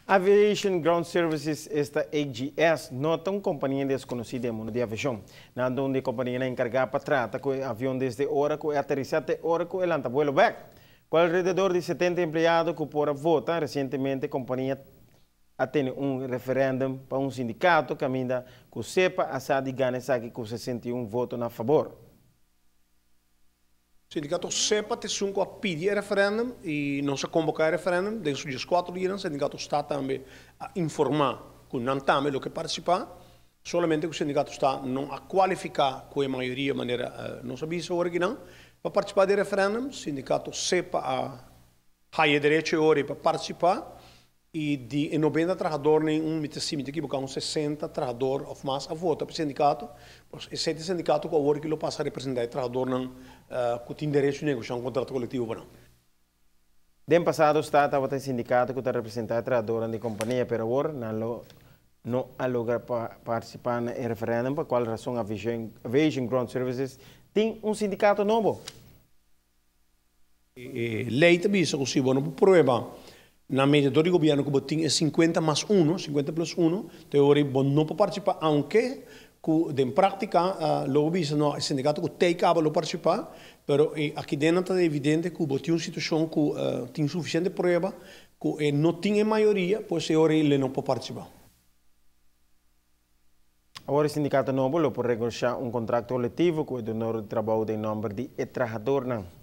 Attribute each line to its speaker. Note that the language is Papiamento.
Speaker 1: Aviation Ground Services, esta AGS, no ta un kompania deskonosí den mundu di aviashon. Nan ta un di e kompanianan enkargá pa trata ku e avion desde ora ku e aterisá te ora ku e lanta vuelo bèk. Ku alrededor di 70 empleado ku por a vota, resientemente e kompania a tene un referèndum pa un sindikato kaminda ku SEPA a sa di gana esaki ku 61 voto na fabor.
Speaker 2: Sindikato SEPA ta esun ku a pidi e referèndum i nos a konvoká e referèndum. Den su 14 dianan sindikato sta tambe a informá ku nan tambe lo ke partisipá. Solamente ku sindikato sta no a kualifiká ku e mayoria manera nos a bisa ora kinan pa partisipá den e referèndum. Sindikato SEPA a haya e derecho e ora ei pa partisipá i di e 90 trahadornan un mi ta si mi ta ekiboká un 60 trahador òf mas a vota pa e sindikato. Pues esei ta e sindikato ku awor ki lo pasa a representá e trahadornan ku tin derecho di negoshá un kontrato kolektivo pa nan.
Speaker 1: Den pasado sta tabata e sindikato ku ta representá e trahadornan di kompania, pero awor nan lo no a logra pa partisipá na e referèndum pa kual rason Aviation Ground Services tin un sindikato nobo.
Speaker 2: E lei ta bisa ku si bo no por prueba na mediador di gobièrnu ku bo tin e 50 mas uno, 50 plus uno, te ora bo no por partisipá, aunke ku den práktika lo bo bisa no, e sindikato ku tei kaba lo partisipá, pero aki den nan ta evidente ku bo tin un situashon ku tin sufisiente prueba ku e no tin e mayoria, pues e ora ei lo no por partisipá.
Speaker 1: Awor e sindikato nobo lo por regoshá un kontrakto kolektivo ku e donor di trabou den nòmber di e trahadornan.